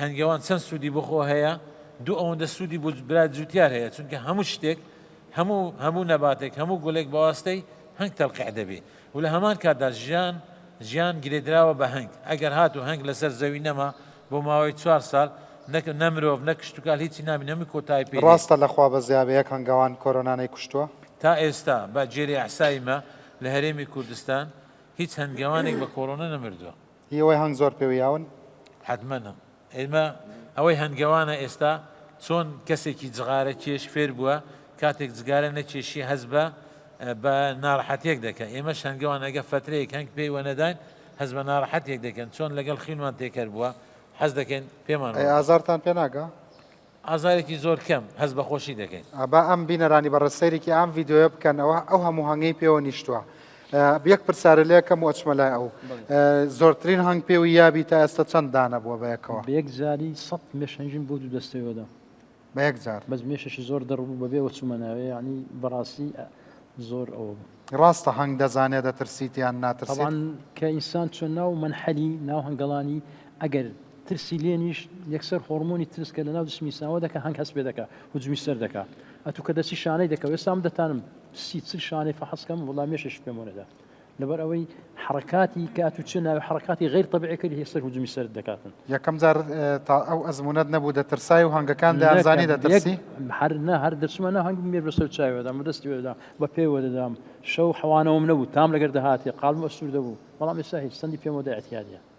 هەنگەوان چەند سوودی بۆ خۆ هەیە، دوو ئەوەندە سوودی بۆ برا جووتیار هەیە، چونکە هەموو شتێک، هەموو هەموو نەباتێک، هەموو گوڵێک بە واستەی هەنگ تەلقیح دەبێ و لە هەمان کاتدا ژیان ژیان گرێدراوە بە هەنگ، ئەگەر هاتوو هەنگ لەسەر زەوی نەما بۆ ماوەی چوار ساڵ نەک نە مرۆڤ نە کشتوکال هیچی نامینێ هەمووی کۆتایی پێ دێ. ڕاستە لە خوا بەزیابێ یەک هەنگەوان کۆرۆنا نەیکوشتووە؟ تا ئێستا بە گێری ئەحسای مە لە هەرێمی کوردستان هیچ هەنگەوانێک بە کۆرۆنا نەمردووە. هی ئەوەی هەنگ زۆر پێوی یاون؟ حەتمەن ئێمە ئەوەی هەنگەوانە ئێستا چۆن کەسێکی جغارە کێش فێر بووە کاتێک جگارە نەکێشی هەست بە بە ناڕەحەتیەک دەکە ئێمەش هەنگەوان ئەگە فەترەیەک هەنگ پێی وەنەداین هەست بە ناڕەحەتیەک دەکەن چۆن لەگەڵ خینمان تێکەر بووە حەز دەکەین پێمان ئەی ئازارتان پێ ناگا؟ ئازارێکی زۆر کەم هەست بە خۆشی دەکەین. با ئەم بینەرانی بەڕێز سەیرێکی ئەم ڤیدیۆیە بکەن ئەوە ئەو هەموو هەنگەی پێوە نیشتووە یەک پرسیارە لێکەم و ئەچمە لای ئەو زۆرترین هەنگ پێوی یابی تا ئێستا چەند دانە بووە بە یەکەوە؟ بە یەک جاری سەد مێش هەنگیم بۆ دوو دەستەوەدا. بە یەک جار؟ بەس مێشێکی زۆر دڕ بوو بەبێ وە چوومە ناوێ یانی بەڕاستی زۆر ئەوە بوو. ڕاستە هەنگ دەزانێ دەترسیت یان ناترسیت؟ تەبعەن کە ئینسان چۆ ناو مەنحەلی ناو هەنگەڵانی ئەگەر ترسی لێ نیشت یەکسەر هۆڕمۆنی ترس کە لەناو جسمی ئینسانەوە دەکا هەنگ هەست پێ دەکا هجومی سەر دەکا ئەتوو کە دەچی شانەی دەکەوێ ئێستا من دەتانم 30 40 شانەی فەحس کەم وەڵا مێشێش پێم وەنەدا لەبەر ئەوەی حرەکاتی کە ئەتوو چ ناوی حرەکاتی غیر طبیعی کردی یەکسەر هجومی سەرت دەکاتن. یەکەم جار تا ئەو ئەزموونەت نەبوو دەترسای و هەنگەکان دەیانزانی دەترسی؟ هەر نا هەر دەچمە ناو هەنگ مێر بەسەر چاوی دەدام بە دەستی دەدام بە پێوە دەدام شەو حەوانەوەم نەبوو تام لەگەر دەهاتێ قاڵم ئەستوور دەبوو بەڵام ئێستا هیچ چەندی پێم وەدا ئیعتیادیە.